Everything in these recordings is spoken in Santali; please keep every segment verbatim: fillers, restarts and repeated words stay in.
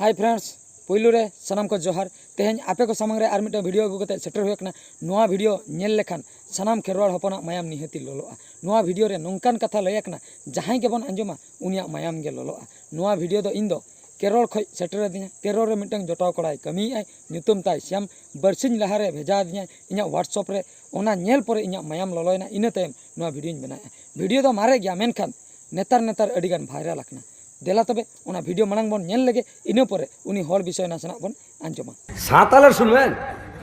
Hi friends, ᱯᱩᱭᱞᱩ ᱨᱮ ᱥᱟᱱᱟᱢ ᱠᱚ ᱡᱚᱦᱟᱨ᱾ ᱛᱮᱦᱮᱧ ᱟᱯᱮ ᱠᱚ ᱥᱟᱢᱟᱝ ᱨᱮ ᱟᱨ ᱢᱤᱫᱴᱟᱝ ᱵᱷᱤᱰᱤᱭᱳ ᱟᱹᱜᱩ ᱠᱟᱛᱮ ᱥᱮᱴᱮᱨ ᱦᱩᱭ ᱟᱠᱟᱱᱟ᱾ ᱱᱚᱣᱟ ᱵᱷᱤᱰᱤᱭᱳ ᱧᱮᱞ ᱞᱮᱠᱷᱟᱱ ᱥᱟᱱᱟᱢ ᱠᱷᱮᱨᱣᱟᱲ ᱦᱚᱯᱚᱱᱟᱜ ᱢᱟᱭᱟᱢ ᱱᱤᱦᱟᱹᱛᱤ ᱞᱚᱞᱚᱜᱼᱟ᱾ ᱱᱚᱣᱟ ᱵᱷᱤᱰᱤᱭᱳ ᱨᱮ ᱱᱚᱝᱠᱟᱱ ᱠᱟᱛᱷᱟ ᱞᱟᱹᱭ ᱟᱠᱟᱱᱟ, ᱡᱟᱦᱟᱸᱭ ᱜᱮᱵᱚᱱ ᱟᱸᱡᱚᱢᱟ ᱩᱱᱤᱭᱟᱜ ᱢᱟᱭᱟᱢ ᱜᱮ ᱞᱚᱞᱚᱜᱼᱟ᱾ ᱱᱚᱣᱟ ᱵᱷᱤᱰᱤᱭᱳ ᱫᱚ ᱤᱧ ᱫᱚ ᱠᱮᱨᱚᱲ ᱠᱷᱚᱱ ᱥᱮᱴᱮᱨ ᱟᱹᱫᱤᱧᱟ᱾ ᱠᱮᱨᱚᱲ ᱨᱮ ᱢᱤᱫᱴᱟᱝ ᱡᱚᱴᱟᱣ ᱠᱚᱲᱟᱭ ᱠᱟᱹᱢᱤᱭᱮᱫᱼᱟᱭ, ᱧᱩᱛᱩᱢ ᱛᱟᱭ ᱥᱭᱟᱢ᱾ ᱵᱟᱨᱥᱤᱧ ᱞᱟᱦᱟᱨᱮ ᱵᱷᱮᱡᱟ ᱟᱹᱫᱤᱧᱟᱭ ᱤᱧᱟᱹᱜ WhatsApp ᱨᱮ᱾ ᱚᱱᱟ ᱧᱮᱞ ᱯᱚᱨᱮ ᱤᱧᱟᱹᱜ ᱢᱟᱭᱟᱢ ᱞᱚᱞᱚᱭᱮᱱᱟ, ᱤᱱᱟᱹ ᱛᱟᱭᱚᱢ ᱱᱚᱣᱟ ᱵᱷᱤᱰᱤᱭᱳᱧ ᱵᱮᱱᱟᱣᱮᱫᱼᱟ᱾ ᱵᱷᱤᱰᱤᱭᱳ ᱫᱚ ᱢᱟᱨᱮ ᱜᱮᱭᱟ, ᱢᱮᱱᱠᱷᱟᱱ ᱱᱮᱛᱟᱨ ᱱᱮᱛᱟᱨ ᱟᱹᱰᱤᱜᱟᱱ ᱵᱷᱟᱭᱨᱟᱞ ᱟᱠᱟᱱᱟ᱾ ᱫᱮᱞᱟ ᱛᱚᱵᱮ ᱚᱱᱟ ᱵᱷᱤᱰᱤᱭᱳ ᱢᱟᱲᱟᱝ ᱵᱚᱱ ᱧᱮᱞ ᱞᱮᱜᱮ, ᱤᱱᱟᱹ ᱯᱚᱨᱮ ᱩᱱᱤ ᱦᱚᱲ ᱵᱤᱥᱚᱭ ᱱᱟᱥᱮᱱᱟᱜ ᱵᱚᱱ ᱟᱸᱡᱚᱢᱟ᱾ সাঁওতালের শুনবেন,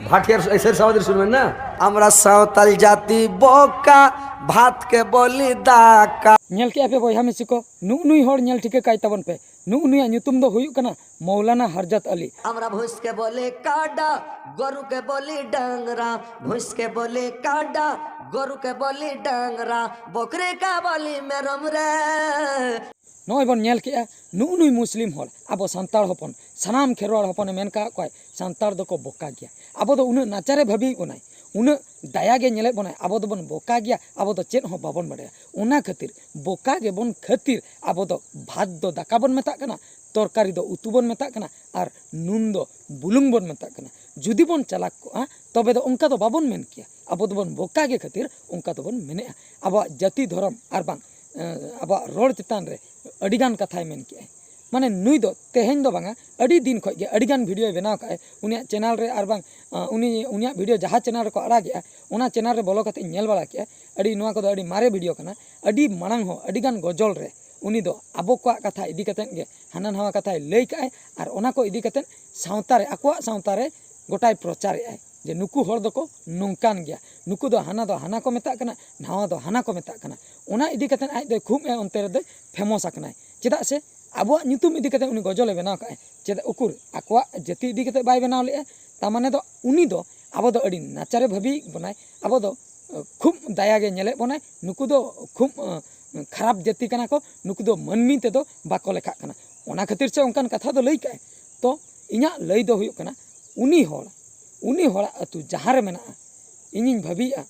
ভাটিয়ার এসের সমাজের শুনবেন না। আমরা সাঁওতাল জাতি বোকা, ভাতকে বলি দাকা। ᱧᱮᱞ ᱠᱮᱜᱼᱟ ᱯᱮ ᱵᱚᱭᱦᱟ ᱢᱤᱥᱤ ᱠᱚ, ᱱᱩᱜᱼᱩ ᱱᱩᱭ ᱦᱚᱲ ᱧᱮᱞ ᱴᱷᱤᱠᱟᱹ ᱠᱟᱭ ᱛᱟᱵᱚᱱ ᱯᱮ᱾ ᱱᱩᱜᱼᱩ ᱱᱩᱭᱟᱜ ᱧᱩᱛᱩᱢ ᱫᱚ ᱦᱩᱭᱩᱜ ᱠᱟᱱᱟ ᱢᱚᱣᱞᱟᱱᱟ ᱦᱟᱨᱡᱟᱛ ᱟᱞᱤ᱾ আমরা ভুঁইসকে বলি কাডা, গরুকে বলি ডাংরা। ভুঁইসকে বলি কাডা, গরুকে বলি ডাংরা। বকরিকে বলি মেরম রে। ᱱᱚᱜᱼᱚᱭ ᱵᱚᱱ ᱧᱮᱞ ᱠᱮᱜᱼᱟ, ᱱᱩᱜᱼᱩ ᱱᱩᱭ ᱢᱩᱥᱞᱤᱢ ᱦᱚᱲ, ᱟᱵᱚ ᱥᱟᱱᱛᱟᱲ ᱦᱚᱯᱚᱱ, ᱥᱟᱱᱟᱢ ᱠᱷᱮᱨᱣᱟᱲ ᱦᱚᱯᱚᱱᱮ ᱢᱮᱱ ᱠᱟᱜ ᱠᱚᱣᱟᱭ, ᱥᱟᱱᱛᱟᱲ ᱫᱚᱠᱚ ᱵᱚᱠᱟ ᱜᱮᱭᱟ᱾ ᱟᱵᱚ ᱫᱚ ᱩᱱᱟᱹᱜ ᱱᱟᱪᱟᱨᱮ ᱵᱷᱟᱹᱵᱤᱭᱮᱫ ᱵᱚᱱᱟᱭ, ᱩᱱᱟᱹᱜ ᱫᱟᱭᱟ ᱜᱮ ᱧᱮᱞᱮᱫ ᱵᱚᱱᱟᱭ, ᱟᱵᱚ ᱫᱚᱵᱚᱱ ᱵᱚᱠᱟ ᱜᱮᱭᱟ, ᱟᱵᱚ ᱫᱚ ᱪᱮᱫ ᱦᱚᱸ ᱵᱟᱵᱚᱱ ᱵᱟᱰᱟᱭᱟ᱾ ᱚᱱᱟ ᱠᱷᱟᱹᱛᱤᱨ ᱵᱚᱠᱟ ᱜᱮᱵᱚᱱ ᱠᱷᱟᱹᱛᱤᱨ ᱟᱵᱚ ᱫᱚ ᱵᱷᱟᱛ ᱫᱚ ᱫᱟᱠᱟ ᱵᱚᱱ ᱢᱮᱛᱟᱜ ᱠᱟᱱᱟ, ᱛᱚᱨᱠᱟᱨᱤ ᱫᱚ ᱩᱛᱩ ᱵᱚᱱ ᱢᱮᱛᱟᱜ ᱠᱟᱱᱟ, ᱟᱨ ᱱᱩᱱ ᱫᱚ ᱵᱩᱞᱩᱝ ᱵᱚᱱ ᱢᱮᱛᱟᱜ ᱠᱟᱱᱟ᱾ ᱡᱩᱫᱤ ᱵᱚᱱ ᱪᱟᱞᱟᱠ ᱠᱚᱜᱼᱟ, ᱛᱚᱵᱮ ᱫᱚ ᱚᱱᱠᱟ ᱫᱚ ᱵᱟᱵᱚᱱ ᱢᱮᱱ ᱠᱮᱭᱟ᱾ ᱟᱵᱚ ᱫᱚᱵᱚᱱ ᱵᱚᱠᱟ ᱜᱮ ᱠᱷᱟᱹᱛᱤᱨ ᱚᱱᱠᱟ ᱫᱚᱵᱚᱱ ᱢᱮᱱᱮᱜᱼᱟ᱾ ᱟᱵᱚᱣᱟᱜ ᱡᱟᱹᱛᱤ ᱫᱷᱚᱨᱚᱢ ᱟᱨ ᱵᱟᱝ, ᱮᱸ, ᱟᱵᱚᱣᱟᱜ ᱨᱚᱲ ᱪᱮᱛᱟᱱ ᱨᱮ ᱟᱹᱰᱤᱜᱟᱱ ᱠᱟᱛᱷᱟᱭ ᱢᱮᱱ ᱠᱮᱜᱼᱟᱭ᱾ ᱢᱟᱱᱮ ᱱᱩᱭ ᱫᱚ ᱛᱮᱦᱮᱧ ᱫᱚ ᱵᱟᱝᱟ, ᱟᱹᱰᱤ ᱫᱤᱱ ᱠᱷᱚᱡ ᱜᱮ ᱟᱹᱰᱤᱜᱟᱱ ᱵᱷᱤᱰᱤᱭᱳᱭ ᱵᱮᱱᱟᱣ ᱠᱟᱜᱼᱟᱭ᱾ ᱩᱱᱤᱭᱟᱜ ᱪᱮᱱᱮᱞ ᱨᱮ ᱟᱨ ᱵᱟᱝ, ᱟᱸ, ᱩᱱᱤ, ᱩᱱᱤᱭᱟᱜ ᱵᱷᱤᱰᱤᱭᱳ ᱡᱟᱦᱟᱸ ᱪᱮᱱᱮᱞ ᱨᱮᱠᱚ ᱟᱲᱟᱜᱮᱜᱼᱟ, ᱚᱱᱟ ᱪᱮᱱᱮᱞ ᱨᱮ ᱵᱚᱞᱚ ᱠᱟᱛᱮ ᱤᱧ ᱧᱮᱞ ᱵᱟᱲᱟ ᱠᱮᱜᱼᱟ᱾ ᱟᱹᱰᱤ, ᱱᱚᱣᱟ ᱠᱚᱫᱚ ᱟᱹᱰᱤ ᱢᱟᱨᱮ ᱵᱷᱤᱰᱤᱭᱳ ᱠᱟᱱᱟ᱾ ᱟᱹᱰᱤ ᱢᱟᱲᱟᱝ ᱦᱚᱸ ᱟᱹᱰᱤᱜᱟᱱ ᱜᱚᱡᱚᱞ ᱨᱮ ᱩᱱᱤ ᱫᱚ ᱟᱵᱚ ᱠᱚᱣᱟᱜ ᱠᱟᱛᱷᱟ ᱤᱫᱤ ᱠᱟᱛᱮᱫ ᱜᱮ ᱦᱟᱱᱟ ᱱᱟᱣᱟ ᱠᱟᱛᱷᱟᱭ ᱞᱟᱹᱭ ᱠᱟᱜᱼᱟᱭ, ᱟᱨ ᱚᱱᱟ ᱠᱚ ᱤᱫᱤ ᱠᱟᱛᱮᱫ ᱥᱟᱶᱛᱟ ᱨᱮ, ᱟᱠᱚᱣᱟᱜ ᱥᱟᱶᱛᱟ ᱨᱮ ᱜᱚᱴᱟᱭ ᱯᱨᱚᱪᱟᱨᱮᱜᱼᱟᱭ ᱡᱮ ᱱᱩᱠᱩ ᱦᱚᱲ ᱫᱚᱠᱚ ᱱᱚᱝᱠᱟᱱ ᱜᱮᱭᱟ, ᱱᱩᱠᱩ ᱫᱚ ᱦᱟᱱᱟ ᱫᱚ ᱦᱟᱱᱟ ᱠᱚ ᱢᱮᱛᱟᱜ ᱠᱟᱱᱟ, ᱱᱟᱣᱟ ᱫᱚ ᱦᱟᱱᱟ ᱠᱚ ᱢᱮᱛᱟᱜ ᱠᱟᱱᱟ᱾ ᱚᱱᱟ ᱤᱫᱤ ᱠᱟᱛᱮᱫ ᱟᱡ ᱫᱚᱭ ᱠᱷᱩᱵ ᱮ ᱚᱱᱛᱮ ᱨᱮᱫᱚᱭ ᱯᱷᱮᱢᱚᱥ ᱟᱠᱟᱱᱟᱭ᱾ ᱪᱮᱫᱟᱜ ᱥᱮ ᱟᱵᱚᱣᱟᱜ ᱧᱩᱛᱩᱢ ᱤᱫᱤ ᱠᱟᱛᱮᱫ ᱩᱱᱤ ᱜᱚᱡᱚᱞᱮ ᱵᱮᱱᱟᱣ ᱠᱟᱜᱼᱟᱭ᱾ ᱪᱮᱫᱟᱜ ᱩᱠᱩᱨ ᱟᱠᱚᱣᱟᱜ ᱡᱟᱹᱛᱤ ᱤᱫᱤ ᱠᱟᱛᱮᱫ ᱵᱟᱭ ᱵᱮᱱᱟᱣ ᱞᱮᱜᱼᱟ? ᱛᱟ ᱢᱟᱱᱮ ᱫᱚ ᱩᱱᱤ ᱫᱚ ᱟᱵᱚ ᱫᱚ ᱟᱹᱰᱤ ᱱᱟᱪᱟᱨᱮ ᱵᱷᱟᱹᱵᱤᱭᱮᱫ ᱵᱚᱱᱟᱭ, ᱟᱵᱚ ᱫᱚ ᱠᱷᱩᱵ ᱫᱟᱭᱟ ᱜᱮ ᱧᱮᱞᱮᱫ ᱵᱚᱱᱟᱭ᱾ ᱱᱩᱠᱩ ᱫᱚ ᱠᱷᱩᱵ, ᱟᱸ, ᱠᱷᱟᱨᱟᱯ ᱡᱟᱹᱛᱤ ᱠᱟᱱᱟ ᱠᱚ, ᱱᱩᱠᱩ ᱫᱚ ᱢᱟᱹᱱᱢᱤ ᱛᱮᱫᱚ ᱵᱟᱠᱚ ᱞᱮᱠᱷᱟᱜ ᱠᱟᱱᱟ᱾ ᱚᱱᱟ ᱠᱷᱟᱹᱛᱤᱨ ᱥᱮ ᱚᱱᱠᱟᱱ ᱠᱟᱛᱷᱟ ᱫᱚ ᱞᱟᱹᱭ ᱠᱟᱜᱼᱟᱭ᱾ ᱛᱚ ᱤᱧᱟᱹᱜ ᱞᱟᱹᱭ ᱫᱚ ᱦᱩᱭᱩᱜ ᱠᱟᱱᱟ, ᱩᱱᱤ ᱦᱚᱲ, ᱩᱱᱤ ᱦᱚᱲᱟᱜ ᱟᱹᱛᱩ ᱡᱟᱦᱟᱸ ᱨᱮ ᱢᱮᱱᱟᱜᱼᱟ, ᱤᱧᱤᱧ ᱵᱷᱟᱹᱵᱤᱭᱮᱫᱼᱟ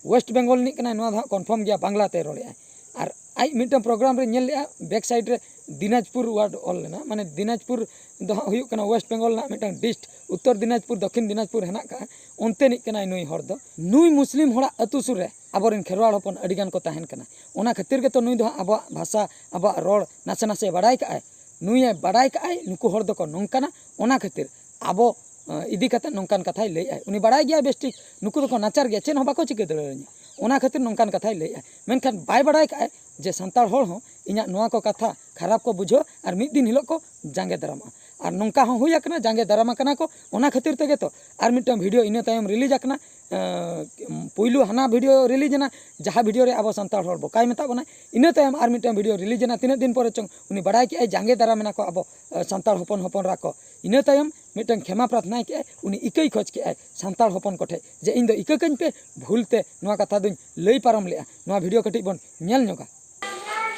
ᱳᱭᱮᱥᱴ ᱵᱮᱝᱜᱚᱞ ᱨᱤᱱᱤᱡ ᱠᱟᱱᱟᱭ, ᱱᱚᱣᱟ ᱫᱚ ᱦᱟᱸᱜ ᱠᱚᱱᱯᱷᱟᱨᱢ ᱜᱮᱭᱟ, ᱵᱟᱝᱞᱟ ᱛᱮᱭ ᱨᱚᱲᱮᱫᱼᱟᱭ᱾ ᱟᱨ ᱟᱡ ᱢᱤᱫᱴᱟᱝ ᱯᱨᱳᱜᱨᱟᱢ ᱨᱮ ᱧᱮᱞ ᱞᱮᱫᱼᱟ, ᱵᱮᱠ ᱥᱟᱭᱤᱰ ᱨᱮ ᱫᱤᱱᱟᱡᱽᱯᱩᱨ ᱣᱟᱨᱰ ᱚᱞ ᱞᱮᱱᱟ, ᱢᱟᱱᱮ ᱫᱤᱱᱟᱡᱽᱯᱩᱨ ᱫᱚ ᱦᱟᱸᱜ ᱦᱩᱭᱩᱜ ᱠᱟᱱᱟ ᱣᱮᱥᱴ ᱵᱮᱝᱜᱚᱞ ᱨᱮᱱᱟᱜ ᱢᱤᱫᱴᱟᱝ ᱰᱤᱥᱴ, ᱩᱛᱛᱚᱨ ᱫᱤᱱᱟᱡᱽᱯᱩᱨ, ᱫᱚᱠᱠᱷᱤᱱ ᱫᱤᱱᱟᱡᱽᱯᱩᱨ ᱦᱮᱱᱟᱜ ᱠᱟᱜᱼᱟ, ᱚᱱᱛᱮᱱᱤᱡ ᱠᱟᱱᱟᱭ ᱱᱩᱭ ᱦᱚᱲ ᱫᱚ᱾ ᱱᱩᱭ ᱢᱩᱥᱞᱤᱢ ᱦᱚᱲᱟᱜ ᱟᱹᱛᱩ ᱥᱩᱨ ᱨᱮ ᱟᱵᱚᱨᱮᱱ ᱠᱷᱮᱨᱣᱟᱲ ᱦᱚᱯᱚᱱ ᱟᱹᱰᱤᱜᱟᱱ ᱠᱚ ᱛᱟᱦᱮᱱ ᱠᱟᱱᱟ᱾ ᱚᱱᱟ ᱠᱷᱟᱹᱛᱤᱨ ᱜᱮᱛᱚ ᱱᱩᱭ ᱫᱚ ᱦᱟᱸᱜ ᱟᱵᱚᱣᱟᱜ ᱵᱷᱟᱥᱟ, ᱟᱵᱚᱣᱟᱜ ᱨᱚᱲ ᱱᱟᱥᱮ ᱱᱟᱥᱮ ᱵᱟᱲᱟᱭ ᱠᱟᱜᱼᱟᱭ᱾ ᱱᱩᱭᱮ ᱵᱟᱲᱟᱭ ᱠᱟᱜᱼᱟᱭ ᱱᱩᱠᱩ ᱦᱚᱲ ᱫᱚᱠᱚ ᱱᱚᱝᱠᱟᱱᱟ, ᱚᱱᱟ ᱠᱷᱟᱹᱛᱤᱨ ᱟᱵᱚ, ᱟᱸ, ᱤᱫᱤ ᱠᱟᱛᱮ ᱱᱚᱝᱠᱟᱱ ᱠᱟᱛᱷᱟᱭ ᱞᱟᱹᱭᱮᱜᱼᱟᱭ᱾ ᱩᱱᱤ ᱵᱟᱲᱟᱭ ᱜᱮᱭᱟᱭ ᱵᱮᱥ ᱴᱷᱤᱠ, ᱱᱩᱠᱩ ᱫᱚᱠᱚ ᱱᱟᱪᱟᱨ ᱜᱮᱭᱟ, ᱪᱮᱫ ᱦᱚᱸ ᱵᱟᱠᱚ ᱪᱤᱠᱟᱹ ᱫᱟᱲᱮᱭᱟᱹᱧᱟ, ᱚᱱᱟ ᱠᱷᱟᱹᱛᱤᱨ ᱱᱚᱝᱠᱟᱱ ᱠᱟᱛᱷᱟᱭ ᱞᱟᱹᱭᱮᱜᱼᱟᱭ᱾ ᱢᱮᱱᱠᱷᱟᱱ ᱵᱟᱭ ᱵᱟᱲᱟᱭ ᱠᱟᱜᱼᱟᱭ ᱡᱮ ᱥᱟᱱᱛᱟᱲ ᱦᱚᱲ ᱦᱚᱸ ᱤᱧᱟᱹᱜ ᱱᱚᱣᱟ ᱠᱚ ᱠᱟᱛᱷᱟ ᱠᱷᱟᱨᱟᱯ ᱠᱚ ᱵᱩᱡᱷᱟᱹᱣᱟ ᱟᱨ ᱢᱤᱫ ᱫᱤᱱ ᱦᱤᱞᱳᱜ ᱠᱚ ᱡᱟᱸᱜᱮ ᱫᱟᱨᱟᱢᱚᱜᱼᱟ᱾ ᱟᱨ ᱱᱚᱝᱠᱟ ᱦᱚᱸ ᱦᱩᱭ ᱟᱠᱟᱱᱟ, ᱡᱟᱸᱜᱮ ᱫᱟᱨᱟᱢ ᱟᱠᱟᱱᱟ ᱠᱚ᱾ ᱚᱱᱟ ᱠᱷᱟᱹᱛᱤᱨ ᱛᱮᱜᱮ ᱛᱚ ᱟᱨ ᱢᱤᱫᱴᱟᱝ ᱵᱷᱤᱰᱤᱭᱳ ᱤᱱᱟᱹ ᱛᱟᱭᱚᱢ ᱨᱤᱞᱤᱡᱽ ᱟᱠᱟᱱᱟ᱾ ᱮᱸ, ᱯᱩᱭᱞᱩ ᱦᱟᱱᱟ ᱵᱷᱤᱰᱤᱭᱳ ᱨᱤᱞᱤᱡᱽ ᱮᱱᱟ, ᱡᱟᱦᱟᱸ ᱵᱷᱤᱰᱤᱭᱳ ᱨᱮ ᱟᱵᱚ ᱥᱟᱱᱛᱟᱲ ᱦᱚᱲ ᱵᱚᱠᱟᱭ ᱢᱮᱛᱟᱜ ᱵᱚᱱᱟᱭ᱾ ᱤᱱᱟᱹ ᱛᱟᱭᱚᱢ ᱟᱨ ᱢᱤᱫᱴᱟᱝ ᱵᱷᱤᱰᱤᱭᱳ ᱨᱤᱞᱤᱡᱽ ᱮᱱᱟ, ᱛᱤᱱᱟᱹᱜ ᱫᱤᱱ ᱯᱚᱨᱮ ᱪᱚᱝ ᱩᱱᱤ ᱵᱟᱲᱟᱭ ᱠᱮᱜᱼᱟᱭ ᱡᱟᱸᱜᱮ ᱫᱟᱨᱟᱢ ᱮᱱᱟ ᱠᱚ ᱟᱵᱚ, ᱮᱸ, ᱥᱟᱱᱛᱟᱲ ᱦᱚᱯᱚᱱ ᱦᱚᱯᱚᱱ ᱨᱟ ᱠᱚ᱾ ᱤᱱᱟᱹ ᱛᱟᱭᱚᱢ ᱢᱤᱫᱴᱟᱝ ᱠᱷᱮᱢᱟ ᱯᱨᱟᱨᱛᱷᱱᱟᱭ ᱠᱮᱜᱼᱟᱭ, ᱩᱱᱤ ᱤᱠᱟᱹᱭ ᱠᱷᱚᱡᱽ ᱠᱮᱜᱼᱟᱭ ᱥᱟᱱᱛᱟᱲ ᱦᱚᱯᱚᱱ ᱠᱚᱴᱷᱮᱡ ᱡᱮ, "ᱤᱧ ᱫᱚ ᱤᱠᱟᱹ ᱠᱟᱹᱧ ᱯᱮ, ᱵᱷᱩᱞ ᱛᱮ ᱱᱚᱣᱟ ᱠᱟᱛᱷᱟ ᱫᱚᱧ ᱞᱟᱹᱭ ᱯᱟᱨᱚᱢ ᱞᱮᱜᱼᱟ᱾" ᱱᱚᱣᱟ ᱵᱷᱤᱰᱤᱭᱳ ᱠᱟᱹᱴᱤᱡ ᱵᱚᱱ ᱧᱮᱞ ᱧᱚᱜᱟ᱾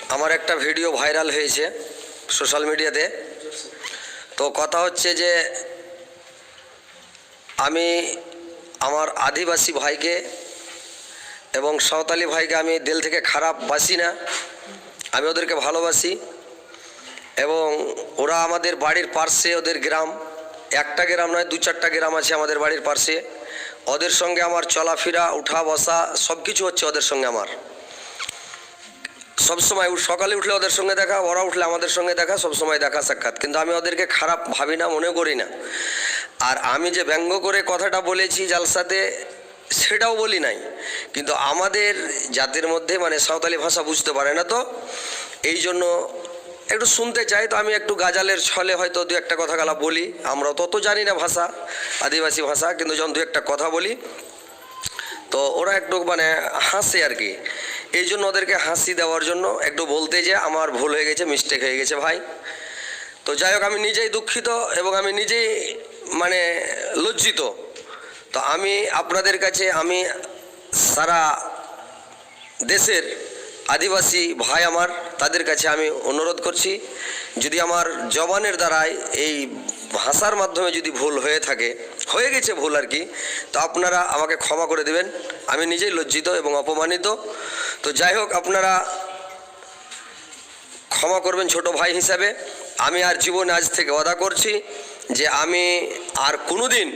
আমার একটা ভিডিও ভাইরাল হয়েছে সোশ্যাল মিডিয়াতে। তো কথা হচ্ছে যে আমি আমার আদিবাসী ভাইকে এবং সাঁওতালি ভাইকে আমি দিল থেকে খারাপ বাসি না, আমি ওদেরকে ভালোবাসি। এবং ওরা আমাদের বাড়ির পার্শ্বে, ওদের গ্রাম, একটা গ্রাম নয়, দু চারটা গ্রাম আছে আমাদের বাড়ির পার্শ্বে। ওদের সঙ্গে আমার চলাফেরা, উঠা বসা, সব কিছু হচ্ছে ওদের সঙ্গে আমার। সবসময় উঠ- সকালে উঠলে ওদের সঙ্গে দেখা, ওরা উঠলে আমাদের সঙ্গে দেখা, সবসময় দেখা সাক্ষাৎ। কিন্তু আমি ওদেরকে খারাপ ভাবি না, মনে করি না। আর আমি যে ব্যঙ্গ করে কথাটা বলেছি জালসাতে, সেটাও বলি নাই। কিন্তু আমাদের জাতির মধ্যে মানে সাঁওতালি ভাষা বুঝতে পারে না, তো এই জন্য একটু শুনতে চাই। তো আমি একটু গাজালের ছলে হয়তো দু একটা কথা গালা বলি। আমরা তত জানি না ভাষা, আদিবাসী ভাষা, কিন্তু যখন দু একটা কথা বলি, তো ওরা একটু মানে হাসে আর কি। এই জন্য ওদেরকে হাসি দেওয়ার জন্য একটু বলতে যে আমার ভুল হয়ে গেছে, মিস্টেক হয়ে গেছে ভাই। তো যাই হোক, আমি নিজেই দুঃখিত এবং আমি নিজেই মানে লজ্জিত। তো আমি আপনাদের কাছে, আমি সারা দেশের আদিবাসী ভাই আমার, তাদের কাছে আমি অনুরোধ করছি, যদি আমার জবানের দ্বারায়, এই ভাষার মাধ্যমে যদি ভুল হয়ে থাকে, হয়ে গেছে ভুল আর কি, তো আপনারা আমাকে ক্ষমা করে দেবেন। আমি নিজেই লজ্জিত এবং অপমানিত। তো যাই হোক, আপনারা ক্ষমা করবেন ছোট ভাই হিসাবে। আমি আর জীবনে আজ থেকে ওয়াদা করছি যে আমি আর কোনোদিন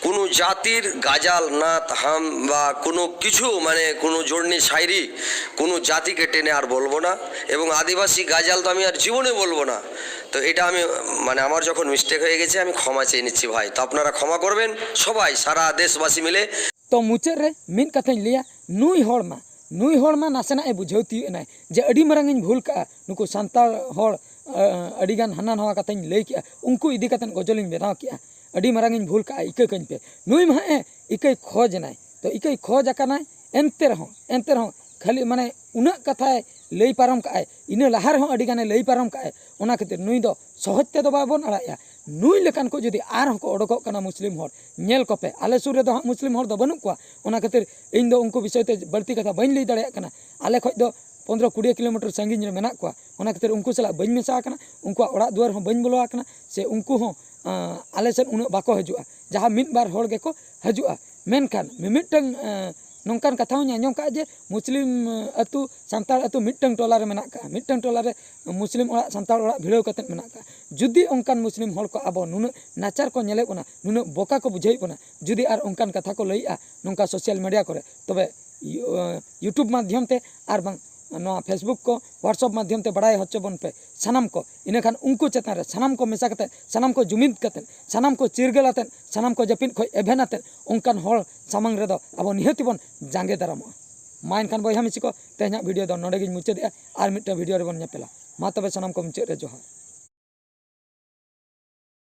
কোনো জাতির গাজাল, নাত, হাম বা কোনো কিছু, মানে কোনো জড়নি শায়রি কোনো জাতিকে টেনে আর বলবো না। এবং আদিবাসী গাজাল তো আমি আর জীবনে বলবো না। তো এটা আমি, মানে আমার যখন মিস্টেক হয়ে গেছে, আমি ক্ষমা চেয়ে নিচ্ছি ভাই। তো আপনারা ক্ষমা করবেন সবাই, সারা দেশবাসী মিলে। ᱛᱚ ᱢᱩᱪᱟᱹᱫ ᱨᱮ ᱢᱤᱫ ᱠᱟᱛᱷᱟᱧ ᱞᱟᱹᱭᱟ, ᱱᱩᱭ ᱦᱚᱲ ᱢᱟ ᱱᱩᱭ ᱦᱚᱲ ᱢᱟ ᱱᱟᱥᱮᱱᱟᱜ ᱮ ᱵᱩᱡᱷᱟᱹᱣ ᱛᱤᱭᱳᱜ ᱮᱱᱟᱭ ᱡᱮ ᱟᱹᱰᱤ ᱢᱟᱨᱟᱝ ᱤᱧ ᱵᱷᱩᱞ ᱠᱟᱜᱼᱟ, ᱱᱩᱠᱩ ᱥᱟᱱᱛᱟᱲ ᱦᱚᱲ ᱟᱹᱰᱤᱜᱟᱱ ᱦᱟᱱᱟ ᱱᱟᱣᱟ ᱠᱟᱛᱷᱟᱧ ᱞᱟᱹᱭ ᱠᱮᱜᱼᱟ, ᱩᱱᱠᱩ ᱤᱫᱤ ᱠᱟᱛᱮᱫ ᱜᱚᱡᱚᱞᱤᱧ ᱵᱮᱱᱟᱣ ᱠᱮᱜᱼᱟ, ᱟᱹᱰᱤ ᱢᱟᱨᱟᱝ ᱤᱧ ᱵᱷᱩᱞ ᱠᱟᱜᱼᱟ, ᱤᱠᱟᱹ ᱠᱟᱹᱧ ᱯᱮ᱾ ᱱᱩᱭ ᱢᱟ ᱦᱮᱸ ᱤᱠᱟᱹᱭ ᱠᱷᱚᱡᱽ ᱮᱱᱟᱭ, ᱛᱚ ᱤᱠᱟᱹᱭ ᱠᱷᱚᱡᱽ ᱟᱠᱟᱱᱟᱭ᱾ ᱮᱱᱛᱮ ᱨᱮᱦᱚᱸ ᱮᱱᱛᱮ ᱨᱮᱦᱚᱸ ᱠᱷᱟᱹᱞᱤ ᱢᱟᱱᱮ ᱩᱱᱟᱹᱜ ᱠᱟᱛᱷᱟᱭ ᱞᱟᱹᱭ ᱯᱟᱨᱚᱢ ᱠᱟᱜᱼᱟᱭ, ᱤᱱᱟᱹ ᱞᱟᱦᱟ ᱨᱮᱦᱚᱸ ᱟᱹᱰᱤ ᱜᱟᱱᱮ ᱞᱟᱹᱭ ᱯᱟᱨᱚᱢ ᱠᱟᱜᱼᱟᱭ᱾ ᱚᱱᱟ ᱠᱷᱟᱹᱛᱤᱨ ᱱᱩᱭ ᱫᱚ ᱥᱚᱦᱚᱡᱽ ᱛᱮᱫᱚ ᱵᱟᱵᱚᱱ ᱟᱲᱟᱜ ᱮᱭᱟ᱾ ᱱᱩᱭ ᱞᱮᱠᱟᱱ ᱠᱚ ᱡᱩᱫᱤ ᱟᱨᱦᱚᱸ ᱠᱚ ᱚᱰᱚᱠᱚᱜ ᱠᱟᱱᱟ ᱢᱩᱥᱞᱤᱢ ᱦᱚᱲ, ᱧᱮᱞ ᱠᱚᱯᱮ, ᱟᱞᱮ ᱥᱩᱨ ᱨᱮᱫᱚ ᱦᱟᱸᱜ ᱢᱩᱥᱞᱤᱢ ᱦᱚᱲ ᱫᱚ ᱵᱟᱹᱱᱩᱜ ᱠᱚᱣᱟ᱾ ᱚᱱᱟ ᱠᱷᱟᱹᱛᱤᱨ ᱤᱧ ᱫᱚ ᱩᱱᱠᱩ ᱵᱤᱥᱚᱭ ᱛᱮ ᱵᱟᱹᱲᱛᱤ ᱠᱟᱛᱷᱟ ᱵᱟᱹᱧ ᱞᱟᱹᱭ ᱫᱟᱲᱮᱭᱟᱜ ᱠᱟᱱᱟ᱾ ᱟᱞᱮ ᱠᱷᱚᱡ ᱫᱚ ᱯᱚᱱᱫᱽᱨᱚ ᱠᱩᱲᱤ ᱠᱤᱞᱳᱢᱤᱴᱟᱨ ᱥᱟᱺᱜᱤᱧ ᱨᱮ ᱢᱮᱱᱟᱜ ᱠᱚᱣᱟ᱾ ᱚᱱᱟ ᱠᱷᱟᱹᱛᱤᱨ ᱩᱱᱠᱩ ᱥᱟᱞᱟᱜ ᱵᱟᱹᱧ ᱢᱮᱥᱟ ᱟᱠᱟᱱᱟ, ᱩᱱᱠᱩᱣᱟᱜ ᱚᱲᱟᱜ ᱫᱩᱣᱟᱹᱨ ᱦᱚᱸ ᱵᱟᱹᱧ ᱵᱚᱞᱚ ᱟᱠᱟᱱᱟ, ᱥᱮ ᱩᱱᱠᱩ ᱦᱚᱸ ᱟᱸ, ᱟᱞᱮ ᱥᱮᱫ ᱩᱱᱟᱹᱜ ᱵᱟᱠᱚ ᱦᱤᱡᱩᱜᱼᱟ᱾ ᱡᱟᱦᱟᱸ ᱢᱤᱫ ᱵᱟᱨ ᱦᱚᱲ ᱜᱮᱠᱚ ᱦᱤᱡᱩᱜᱼᱟ᱾ ᱢᱮᱱᱠᱷᱟᱱ ᱢᱤᱢᱤᱫᱴᱟᱝ ᱟᱸ, ᱱᱚᱝᱠᱟᱱ ᱠᱟᱛᱷᱟ ᱦᱚᱸᱧ ᱟᱸᱡᱚᱢ ᱠᱟᱜᱼᱟ ᱡᱮ ᱢᱩᱥᱞᱤᱢ ᱟᱸ, ᱟᱹᱛᱩ, ᱥᱟᱱᱛᱟᱲ ᱟᱹᱛᱩ ᱢᱤᱫᱴᱟᱝ ᱴᱚᱞᱟ ᱨᱮ ᱢᱮᱱᱟᱜ ᱠᱟᱜᱼᱟ, ᱢᱤᱫᱴᱟᱝ ᱴᱚᱞᱟ ᱨᱮ ᱢᱩᱥᱞᱤᱢ ᱚᱲᱟᱜ, ᱥᱟᱱᱛᱟᱲ ᱚᱲᱟᱜ ᱵᱷᱤᱲᱟᱹᱣ ᱠᱟᱛᱮᱫ ᱢᱮᱱᱟᱜ ᱠᱟᱜᱼᱟ᱾ ᱡᱩᱫᱤ ᱚᱱᱠᱟᱱ ᱢᱩᱥᱞᱤᱢ ᱦᱚᱲ ᱠᱚ ᱟᱵᱚ ᱱᱩᱱᱟᱹᱜ ᱱᱟᱪᱟᱨ ᱠᱚ ᱧᱮᱞᱮᱫ ᱵᱚᱱᱟ, ᱱᱩᱱᱟᱹᱜ ᱵᱚᱠᱟ ᱠᱚ ᱵᱩᱡᱷᱟᱹᱣᱮᱫ ᱵᱚᱱᱟ, ᱡᱩᱫᱤ ᱟᱨ ᱚᱱᱠᱟᱱ ᱠᱟᱛᱷᱟ ᱠᱚ ᱞᱟᱹᱭᱮᱜᱼᱟ ᱱᱚᱝᱠᱟ ᱥᱳᱥᱟᱞ ᱢᱤᱰᱤᱭᱟ ᱠᱚᱨᱮ, ᱛᱚᱵᱮ ᱤᱭᱩ-, YouTube ᱢᱟᱫᱽᱫᱷᱚᱢ ᱛᱮ ᱟᱨ ᱵᱟᱝ ᱱᱚᱣᱟ Facebook ᱠᱚ, WhatsApp ᱢᱟᱫᱽᱫᱷᱚᱢ ᱛᱮ ᱵᱟᱲᱟᱭ ᱦᱚᱪᱚ ᱵᱚᱱ ᱯᱮ ᱥᱟᱱᱟᱢ ᱠᱚ᱾ ᱤᱱᱟᱹᱠᱷᱟᱱ ᱩᱱᱠᱩ ᱪᱮᱛᱟᱱ ᱨᱮ ᱥᱟᱱᱟᱢ ᱠᱚ ᱢᱮᱥᱟ ᱠᱟᱛᱮ, ᱥᱟᱱᱟᱢ ᱠᱚ ᱡᱩᱢᱤᱫ ᱠᱟᱛᱮ, ᱥᱟᱱᱟᱢ ᱠᱚ ᱡᱟᱹᱯᱤᱫ ᱠᱷᱚᱡ ᱮᱵᱷᱮᱱ ᱟᱛᱮ ᱚᱱᱠᱟᱱ ᱦᱚᱲ ᱥᱟᱢᱟᱝ ᱨᱮᱫᱚ ᱟᱵᱚ ᱱᱤᱦᱟᱹᱛ ᱵᱚᱱ ᱡᱟᱸᱜᱮ ᱫᱟᱨᱟᱢᱚᱜᱼᱟ᱾ ᱢᱟ ᱮᱱᱠᱷᱟᱱ ᱵᱚᱭᱦᱟ ᱢᱤᱥᱤ ᱠᱚ, ᱛᱮᱦᱮᱧᱟᱜ ᱵᱷᱤᱰᱤᱭᱳ ᱫᱚ ᱱᱚᱰᱮ ᱜᱤᱧ ᱢᱩᱪᱟᱹᱫᱮᱜᱼᱟ᱾ ᱟᱨ ᱢᱤᱫᱴᱟᱝ ᱵᱷᱤᱰᱤᱭᱳ ᱨᱮᱵᱚᱱ ᱧᱮᱯᱮᱞᱟ᱾ ᱢᱟ ᱛᱚᱵᱮ ᱥᱟᱱᱟᱢ ᱠᱚ ᱢᱩᱪᱟᱹᱫ ᱨᱮ ᱡᱚᱦᱟᱨ᱾